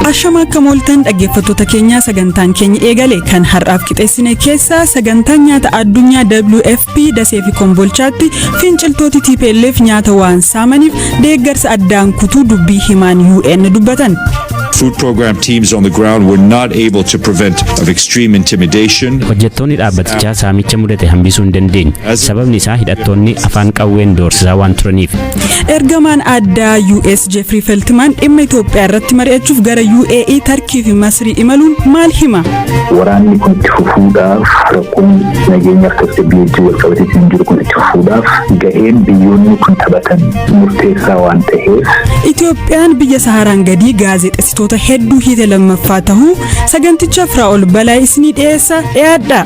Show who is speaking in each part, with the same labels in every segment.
Speaker 1: Ashama, akkam ooltan dhaggeeffattoota keenya? Sagantaan keenya eegale. Kan har'aaf qixeessine keessaa, sagantaan nyaata addunyaa WFP Dasee fi Kombolchaatti finciltooti TPLF nyaata waan saamaniif deeggarsa addaan kutuu dubbii himaan UN dubbatan.
Speaker 2: Food program teams on the ground were not able to prevent of extreme intimidation.
Speaker 3: Hojjettoonni dhaabbatichaa saamicha mudate hambisuu hin dandeenye. Sababni isaa hidhattoonni afaan qawween doorsisaa waan turaniif.
Speaker 1: Ergamaan addaa US Jeffrey Feltman dhimma Itoophiyaa irratti mari'achuuf gara UAE, Tarkii fi Masrii imaluun maal hima?
Speaker 4: Waraanni kun itti fufuudhaaf, rakkoon nageenyaaf tasgabbii wajjin wal qabatee jiru kun itti fufuudhaaf gaheen biyyoonni kun taphatan murteessaa waan ta'eef.
Speaker 1: Itoophiyaan biyya Saharaan gadii gaazexeessitoota hedduu hiite lammaffaa tahuu saganticha Firaa'ol Balaa isinii dhiyeessa, dhiyaadha.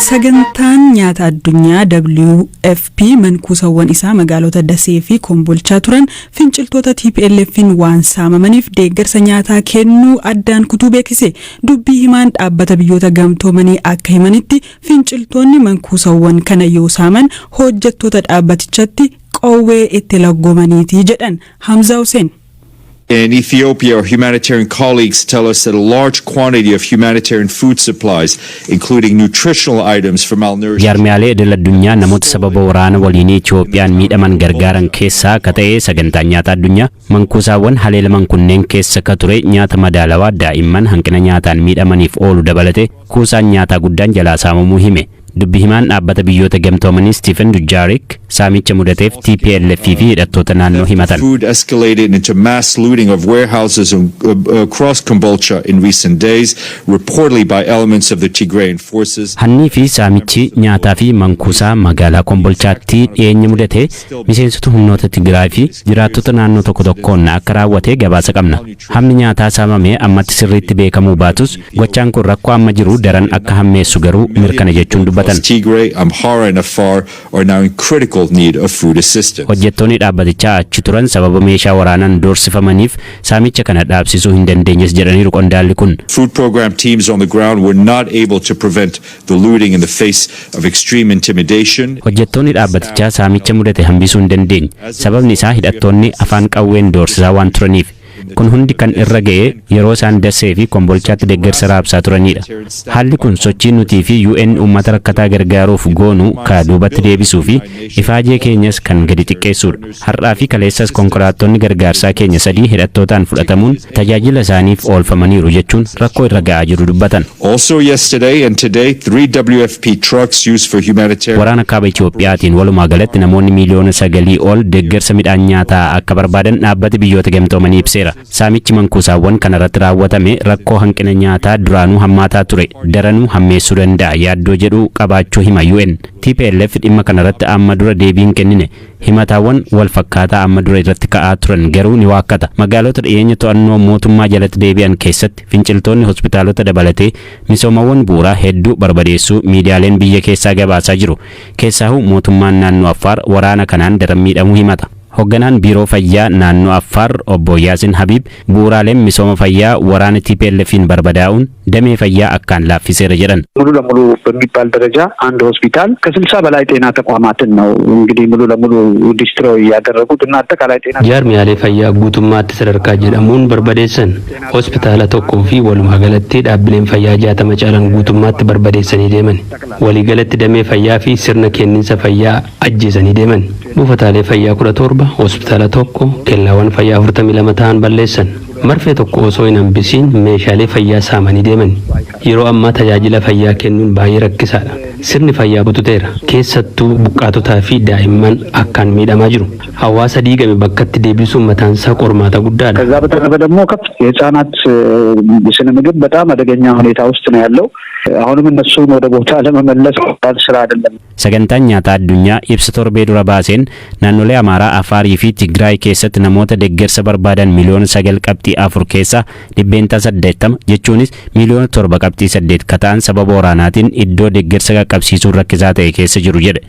Speaker 1: Sagantaan nyaata addunyaa WFP mankuusawwan isaa magaalota Dasee fi Kombolchaa turan finciltoota TPLF'n waan saamamaniif deeggarsa nyaataa kennuu addaan kutuu beeksise. Dubbii himaan dhaabbata biyyoota gamtoomanii akka himanitti, finciltoonni mankuusawwan kana yoo saaman hojjettoota dhaabbatichatti qawwee itti laggoomaniiti jedhan. Hamza Hussein.
Speaker 2: In Ethiopia, our humanitarian colleagues tell us that a large quantity of humanitarian food supplies, including nutritional items for malnourished
Speaker 3: Jaarmiyaalee idil addunyaa namoota sababa waraana waliinii Itiyoophiyaan miidhaman gargaaran keessaa akka ta'e sagantaan nyaata addunyaa mankuusaawwan haleelaman kunneen keessa ka ture nyaata madaalawaa daa'imman hanqina nyaataan miidhamaniif oolu dabalate kuusaan nyaataa guddaan jalaa saamamuu hime. Dubbi himaan dhaabbata biyyoota gamtoomanii Stephen Dujarric saamicha mudateef TPLF fi hidhattoota naannoo himatan.
Speaker 2: Food escalated into mass looting of warehouses across Kombolcha in recent days, reportedly by elements of the Tigrayan forces.
Speaker 3: Hannii fi saamichi nyaataa fi mankuusaa magaalaa Kombolchaatti dhiyeenya mudate miseensota humnoota Tigraay fi jiraattota naannoo tokko tokkoon akka raawwate gabaasa qabna. Hammi nyaataa saamame ammatti sirriitti beekamuu baatus, gochaan kun rakkoo amma jiru daran akka hammeessu garuu mirkana jechuun dubbatan.
Speaker 2: Tigray, Amhara and Afar are now in critical need of food assistance.
Speaker 3: Hojjettoonni dhaabbatichaa achi turan sababa meeshaa waraanaan doorsifamaniif saamicha kana dhaabsisuu hin dandeenyes jedhaniiru qondaalli kun.
Speaker 2: Food program teams on the ground were not able to prevent the looting in the face of extreme intimidation.
Speaker 3: Hojjettoonni dhaabbatichaa saamicha mudate hambisuu hin dandeenye. Sababni isaa hidhattoonni afaan qawween doorsisaa waan turaniif. Kun hundi kan irra ga'e yeroo isaan Dassee fi Kombolchaatti deeggarsa raabsaa turanidha. Haalli kun sochii nutii fi UN uummata rakkataa gargaaruuf goonu ka duubatti deebisuu fi ifaajee keenyas kan gadi xiqqeessudha. Har'aa fi kaleessas konkolaattonni gargaarsaa keenya sadii hidhattootaan fudhatamuun tajaajila isaaniif oolfamaniiru jechuun rakkoo irra ga'aa jiru dubbatan.
Speaker 2: Also yesterday and today, three WFP trucks used for humanitarian
Speaker 3: Waraana kaaba Itiyoophiyaatiin walumaa galatti namoonni miiliyoona 9 ol deeggarsa midhaan nyaataa akka barbaadan dhaabbati biyyoota gamtoomanii ibseera. Saamichi mankuusaawwan kanarratti raawwatame rakkoo hanqina nyaataa duraanuu hammaataa ture daranuu hammeessuu danda'a yaaddoo jedhu qabaachuu hima UN. TPLF dhimma kanarratti amma dura deebiin kennine, himataawwan wal fakkaataa amma dura irratti ka'aa turan garuu ni waakkata. Magaalota dhiyeenya to'annoo mootummaa jalatti deebi'an keessatti finciltoonni hospitaalota dabalatee misoomawwan bu'uuraa hedduu barbadeessuu miidiyaaleen biyya keessaa gabaasaa jiru. Keessaahuu mootummaan naannoo Affaar waraana kanaan daran miidhamuu himata. Hoogganaan biiroo fayyaa naannoo Affaar obbo Yaasin Habiib bu'uuraaleen misooma fayyaa waraana TPLF'n barbadaa'uun damee fayyaa akkaan laaffiseera jedhan.
Speaker 5: ሙሉ ለሙሉ በሚባል ደረጃ አንድ ሆስፒታል ከ60 በላይ ጤና ተቋማትን ነው እንግዲህ ሙሉ ለሙሉ destroy ያደረጉት እና አጠቃላይ ጤና
Speaker 6: Jaarmiyaalee fayyaa guutummaatti sadarkaa jedhamuun barbadeessan. Hospitaala tokkoo fi walumaa galatti dhaabbileen fayyaa 60 caalan guutummaatti barbadeessanii deeman. Waliigalatti damee fayyaa fi sirna kenniinsa fayyaa ajjeesanii deeman. Buufataalee fayyaa 17, hospitaala tokko, kellaawwan fayyaa 42 ta'an balleessan. Marfee tokko osoo hin hambisiin meeshaalee fayyaa saamanii deeman. Yeroo ammaa tajaajila fayyaa kennuun baay'ee rakkisaadha. Sirni fayyaa bututeera. Keessattuu buqqaatotaa fi daa'imman akkaan miidhamaa jiru. Hawaasa diigame bakkatti deebisuun mataansaa qormaata guddaadha.
Speaker 5: ከዛ በተረፈ ደግሞ ከፍ የህፃናት ስነ ምግብ በጣም አደገኛ ሁኔታ ውስጥ ነው ያለው። አሁንም እነሱን ወደ ቦታ ለመመለስ ቀላል ስራ አይደለም።
Speaker 3: Sagantaan nyaataa addunyaa ibsa torbee dura baaseen naannolee Amaaraa, Afaarii fi Tigraay keessatti namoota deeggarsa barbaadan miliyoona 9.4 keessaa 80% jechuunis miliyoona 7.8 ka ta'an sababa waraanaatiin iddoo deeggarsa qaqqabsiisuun rakkisaa ta'e keessa jiru jedhe.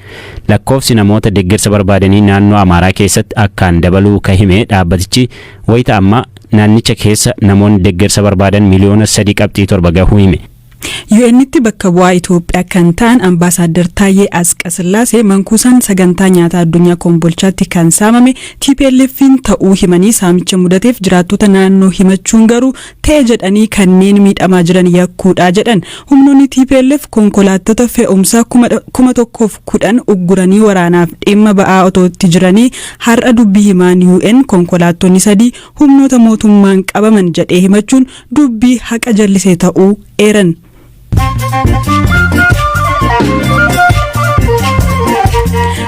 Speaker 3: Lakkoofsi namoota deeggarsa barbaadanii naannoo Amaaraa keessatti akkaan dabaluu ka hime dhaabbatichi, wayita ammaa naannicha keessa namoonni deeggarsa barbaadan miliyoona 3.7 gahuu hime.
Speaker 1: UN'tti bakka bu'aa Itoophiyaa kan ta'an Ambaasaaddar Taayyee Asqasillaasee mankuusaan sagantaa nyaataa addunyaa Kombolchaatti kan saamame TPLF'n ta'uu himanii, saamicha mudateef jiraattota naannoo himachuun garuu ta'e jedhanii kanneen miidhamaa jiran yakkuudha jedhan. Humnoonni TPLF konkolaattota fe'umsaa 1010 ugguranii waraanaaf dhimma ba'aa otoo itti jiranii har'a dubbii himaan UN konkolaattonni sadii humnoota mootummaan qabaman jedhee himachuun dubbii haqa jallisee ta'uu eeran.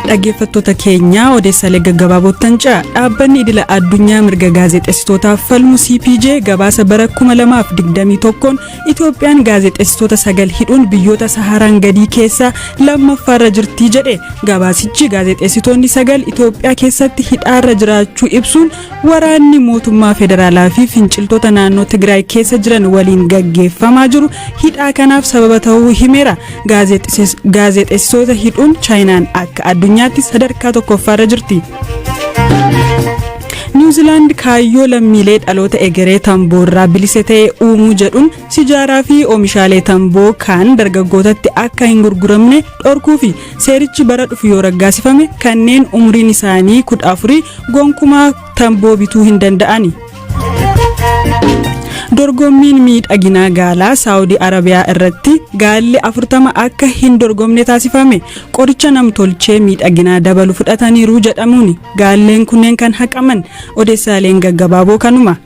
Speaker 1: Dhaggeeffattoota keenya, odeessaalee gaggabaabottan ce'a. Dhaabbanni idila addunyaa mirga gaazexeessitootaaf falmu CPJ gabaasa bara 2021 Itoophiyaan gaazexeessitoota sagal hidhuun biyyoota Saharaan gadii keessaa lammaffaarra jirtii jedhe. Gabaasichi gaazexeessitoonni sagal Itoophiyaa keessatti hidhaarra jiraachuu ibsuun, waraanni mootummaa federaalaa fi finciltoota naannoo Tigraay keessa jiran waliin gaggeeffamaa jiru hidhaa kanaaf sababa ta'uu himeera. Gaazexeessitoota hidhuun Chaayinaan akka addunyaatti sadarkaa tokkoffaarra jirti. Niwuziilaand kaayyoo lammiilee dhaloota egeree tamboorraa bilisa ta'e uumuu jedhuun sijaaraa fi oomishaalee tamboo kaan dargaggootatti akka hin gurguramne dhorkuu fi seerichi bara dhufu yoo raggaasifame kanneen umriin isaanii 14 gonkumaa tamboo bituu hin danda'ani. Dorgommiin miidhaginaa gaalaa Saawudii Arabiyaa irratti gaalli 40 akka hin dorgomne taasifame. Qoricha namtolchee miidhaginaa dabalu fudhataniiru jedhamuun gaalleen kunneen kan haqaman. Odeessaaleen gaggabaaboo kanuma.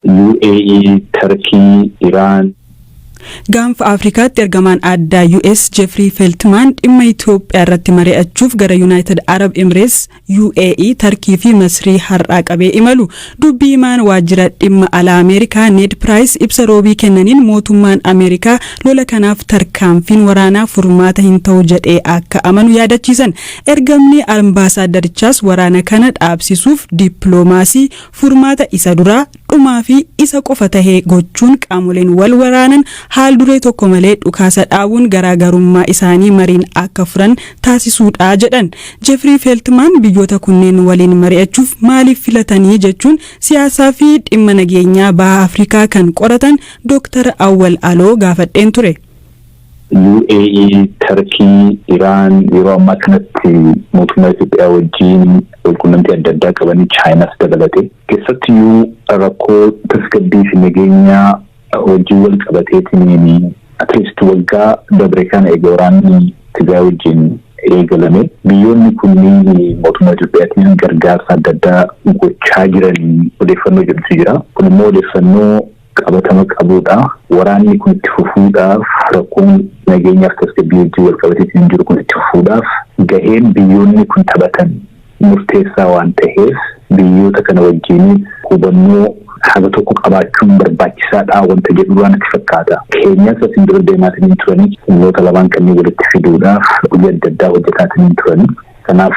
Speaker 4: UAE, Turkey, Iran.
Speaker 1: Gaanfa Afrikaatti ergamaan addaa US Jeffrey Feltman dhimma Itoophiyaa irratti mari'achuuf gara United Arab Emirates, UAE, Tarkii fi Masrii har'aa qabee imalu. Dubbii himaan waajjira dhimma alaa Ameerikaa Ned Price ibsa roobii kennaniin mootummaan Ameerikaa lola kanaaf tarkaanfiin waraanaa furmaata hin ta'u jedhee akka amanu yaadachiisan. Ergamni ambaasaaddarichaas waraana kana dhaabsisuuf dippiloomaasii furmaata isa duraa, dhumaa fi isa qofa tahee gochuun, qaamoleen wal waraanan haal duree tokko malee dhukaasa dhaabuun garaagarummaa isaanii mariin akka furan taasisuudha jedhan. Jeffrey Feltman biyyoota kunneen waliin mari'achuuf maaliif filatanii jechuun siyaasaa fi dhimma nageenyaa baha Afrikaa kan qoratan Dr. Awwal Aloo gaafadheen ture.
Speaker 4: UAE, Turkey, Iran yeroo ammaa kanatti mootummaa Itoophiyaa wajjin walqunnamtii adda addaa qabanii, Chaayinaas dabalate. Keessattiyyuu rakkoo tasgabbii fi nageenyaa wajjin wal qabateetiin, at least waggaa dabre kana eega waraanni Tigraay wajjin eegalame, biyyoonni kunniin mootummaa Itoophiyaatiin gargaarsa adda addaa gochaa jiranii odeeffannoo jedhutu jira. Kun immoo odeeffannoo qabatama qabudha. Waraanni kun itti fufuudhaaf, rakkoon nageenyaaf tasgabbii wajjin wal qabateetiin jiru kun itti fufuudhaaf gaheen biyyoonni kun taphatan murteessaa waan ta'eef, biyyoota kana wajjin hubannoo haga tokko qabaachuun barbaachisaadha wanta jedhu waan natti fakkaata. Keenyas asiin dura deemaatiin turanii humnoota lamaan kanneen walitti fiduudhaaf hojii adda addaa hojjetaatiin turanii. Kanaaf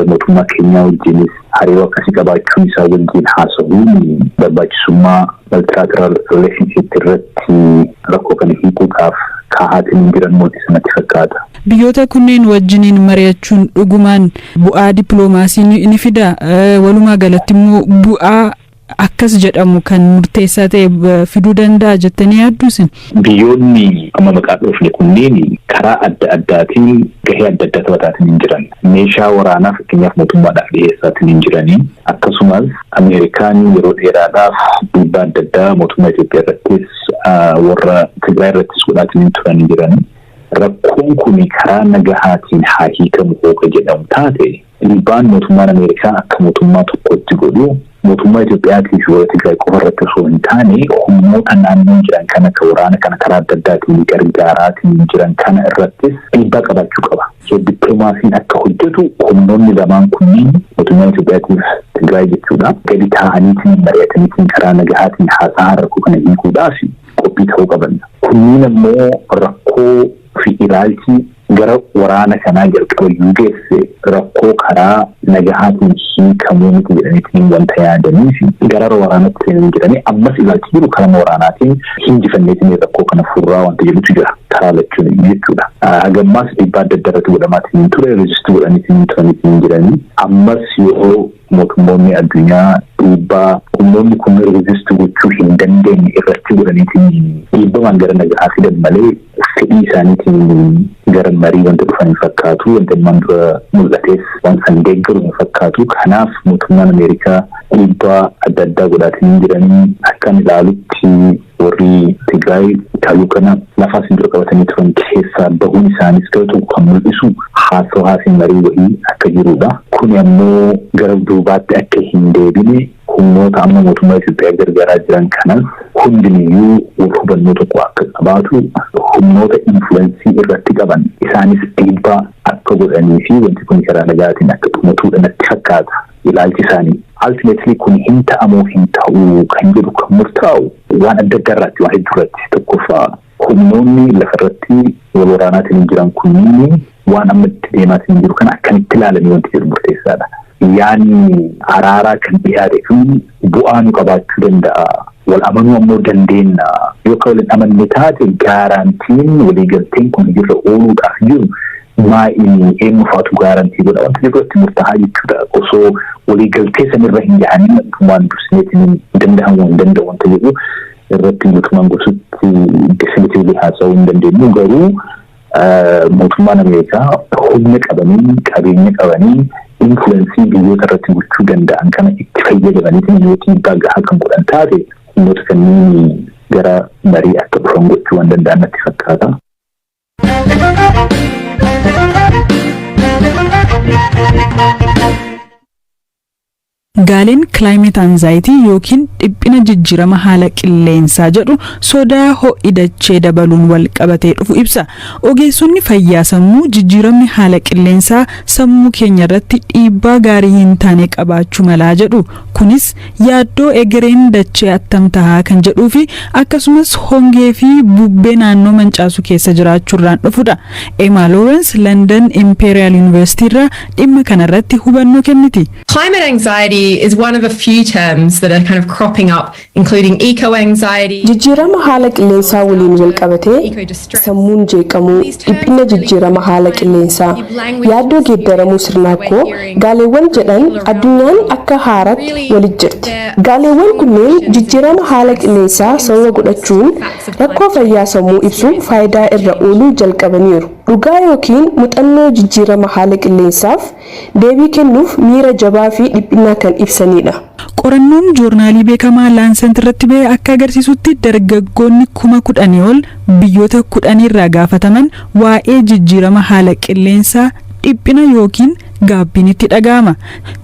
Speaker 4: mootummaa keenyaa wajjinis hariiroo akkasii qabaachuun, isaa wajjin haasa'uun barbaachisummaa multilateral relationship irratti rakkoo kana hiikuudhaaf kaa'aatiin jiran mul'isa natti fakkaata.
Speaker 1: Biyyoota kunneen wajjiniin mari'achuun dhugumaan bu'aa dippiloomaasii ni fida. Walumaa galatti immoo bu'aa akkas jedhamu kan murteessaa ta'e fiduu danda'a jettanii yaaddu isin?
Speaker 4: Biyyoonni amma maqaa dhoofne kunneen karaa adda addaatiin gahee adda addaa taphataatiin hin jiran. Meeshaa waraanaa fakkeenyaaf mootummaadhaaf dhiyeessaatiin hin jiranii. Akkasumas Ameerikaan yeroo dheeraadhaaf dhiibbaa adda addaa mootummaa Itoophiyaa irrattis, warra Tigraay irrattis godhaatiin hin turanii jiran. Rakkoon kun karaa nagahaatiin haa hiikamu hooka jedhamu taate, dhiibbaan mootummaan Ameerikaa akka mootummaa tokkotti godhu mootummaa Itoophiyaatii fi warra Tigraay qofa irratti osoo hin taane, humnoota naannoo jiran kan akka waraana kana karaa adda addaatiin gargaaraatiin jiran kana irrattis dhiibbaa qabaachuu qaba. So dippiloomaasiin akka hojjetu humnoonni lamaan kunniin, mootummaa Itoophiyaatiif Tigraay jechuudha, gadi taa'aniitiin mari'ataniitiin karaa nagahaatiin haasa'aa rakkoo kana hiikuudhaaf qophii ta'uu qaban. Kunniin ammoo rakkoo fi ilaalchi gara waraana kanaa jalqaba iyyuu geesse rakkoo karaa nagahaatiin hiikamuu miti jedhaniitiin wanta yaadanii fi gara waraanatti seenanii jiranii, ammas ilaalchi jiru karaa waraanaatiin hinjifanneetiin rakkoo kana furraa wanta jedhutu jira karaa lachuun jechuudha. Hagammaas dhiibbaa adda addaa irratti godhamaatiin ture, resist godhaniitiin turaniitiin jiranii, ammas yoo Mootummoonni addunyaa dhiibbaa humnoonni kun resist gochuu hin dandeenye irratti godhaniitiin dhiibbamaan gara nagaa fidan malee fedhii isaaniitiin gara marii wanta dhufan hin fakkaatu. Wanta ammaan dura mul'ates waan san deeggaru hin fakkaatu. Kanaaf mootummaan Ameerikaa dhiibbaa adda addaa godhaatiin jiranii. Akkan ilaalutti, warri Tigraay kaluu kana lafaa isin dura qabatanii turan keessaa bahuun isaanis gara tokko kan mul'isu haasawaa fi marii wayii akka jirudha. Kuni ammoo gara duubaatti akka hin deebine humnoota amma mootummaa Itoophiyaa gargaaraa jiran kanas hundiniyyuu wal hubannoo tokko akka qabaatu, humnoota influence irratti qaban isaanis dhiibbaa akka godhanii fi wanti kun karaa nagaatiin akka dhumatuudha natti fakkaata ilaalchi isaanii. Ultimately, kun hin ta'amoo hin ta'uu kan jedhu kan murtaa'u waan adda addaa irratti, waan hedduu irratti. Tokkoffaa, humnoonni lafarratti wal waraanaatiin jiran kunniin waan amma itti deemaatiin jiru kana akkamitti ilaalanii wanti jedhu murteessaadha. Yaanni araaraa kan dhiyaate kun bu'aa nu qabaachuu danda'a. Wal amanuu ammoo dandeenya. Yoo akka waliin amanne taate, guaranteen waliigalteen kun irra ooluudhaaf jiru maa'inni eenyufaatu guarantee godha wanta jedhu irratti murtaa'aa jechuudha. Osoo waliigaltee sanirra hin gahanin waan dursineetiin danda'amu hin danda'u wanta jedhu irratti guutumaan guututti definitively haasa'uu hin dandeenyu. Garuu mootummaan Ameerikaa humna qabanii, qabeenya qabanii, influence biyyoota irratti gochuu danda'an kana itti fayyadamaniitiin yoo dhiibbaa gahaa kan godhan taate, humnoota kanneen gara marii akka dhufan gochuu waan danda'an natti fakkaata.
Speaker 1: Gaaleen climate anxiety yookiin dhiphina jijjiirama haala qilleensaa jedhu sodaa ho'i dachee dabaluun wal qabatee dhufu ibsa. Ogeessonni fayyaa sammuu jijjiiramni haala qilleensaa sammuu keenya irratti dhiibbaa gaarii hin taane qabaachuu malaa jedhu. Kunis yaaddoo egereen dachee attam tahaa kan jedhuu fi akkasumas hongee fi bubbee naannoo mancaasu keessa jiraachuurraan dhufudha. Emma Lawrence London Imperial University irraa dhimma kanarratti hubannoo kenniti.
Speaker 7: Climate anxiety is one of a few terms that are kind of cropping up, including eco anxiety.
Speaker 8: Jijjiirama haala qilleensaa waliin wal qabatee sammuun jeeqamuu, dhiphina jijjiirama haala qilleensaa, yaaddoo geeddaramuu sirnaakkoo gaaleewwan jedhan addunyaan akka haaraatti walit jirti. Gaaleewwan kunneen jijjiirama haala qilleensaa sababa godhachuun rakkoo fayyaa sammuu ibsuuf faayidaa irra ooluu jalqabaniiru. Dhugaa yookiin muuxannoo jijjiirama haala qilleensaaf deebii kennuuf miira jabaa fi dhiphinaa kan ibsanidha.
Speaker 1: Qorannoon joornaalii beekamaa Lancet irratti ba'e akka agarsiisutti, dargaggoonni 10,000 ol biyyoota 10 irraa gaafataman waa'ee jijjiirama haala qilleensaa dhiphina yookiin gaabbiin itti dhaga'ama.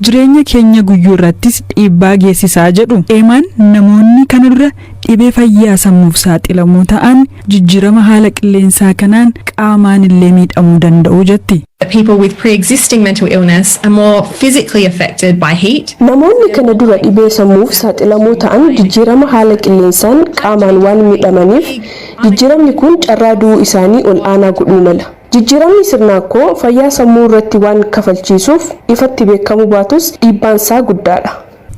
Speaker 1: Jireenya keenya guyyuu irrattis dhiibbaa geessisaa jedhu. Eemaan namoonni kana dura dhibee fayyaa sammuuf saaxilamoo ta'an jijjiirama haala qilleensaa kanaan qaamaan illee miidhamuu danda'u jetti.
Speaker 7: People with pre-existing mental illness are more physically affected by heat.
Speaker 8: Namoonni kana dura dhibee sammuuf saaxilamoo ta'an jijjiirama haala qilleensaan qaamaan waan miidhamaniif, jijjiiramni kun carraa du'uu isaanii ol aanaa godhuu mala. Jijjiiramni sirnaakkoo fayyaa sammuu irratti waan kafalchiisuuf ifatti beekamuu baatus dhiibbaan isaa guddaadha.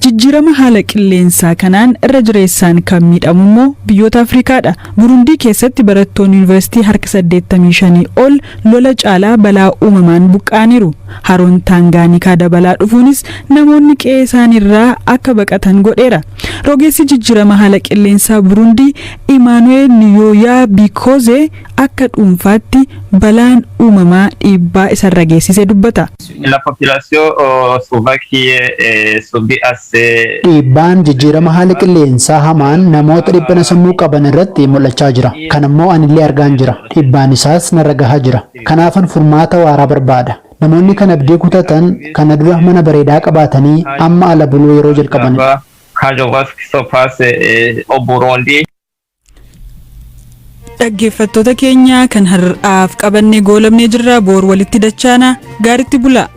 Speaker 1: Jijjiirama haala qilleensaa kanaan irra jireessaan kan miidhamu immoo biyyoota Afrikaadha. Burundii keessatti barattoonni yuunivarsiitii harka 85 ol lola caalaa balaa uumamaan buqqaaniiru. Haroon Taangaanikaa dabalaa dhufuunis namoonni qe'ee isaaniirraa akka baqatan godheera. Rogeessi jijjiirama haala qilleensaa Burundii Imaanu'eel Niyooyaa Biikoozee akka dhuunfaatti balaan uumamaa dhiibbaa isarra geessise dubbata.
Speaker 9: La population souvent qui est subit à ces
Speaker 10: Dhiibbaan jijjiirama haala qilleensaa hamaan namoota dhiphina sammuu qaban irratti mul'achaa jira. Kan immoo anillee argaan jira. Dhiibbaan isaas narra gahaa jira. Kanaafan furmaata waaraa barbaada. Namoonni kan abdii kutatan kana dura mana bareedaa qabaatanii amma ala buluu yeroo jalqabanidha.
Speaker 9: Quand je vois ce qui se passe au Burundi.
Speaker 1: Dhaggeeffattoota keenya, kan har'aaf qabannee goolabnee jirra. Boor walitti dachaana, gaaritti bula.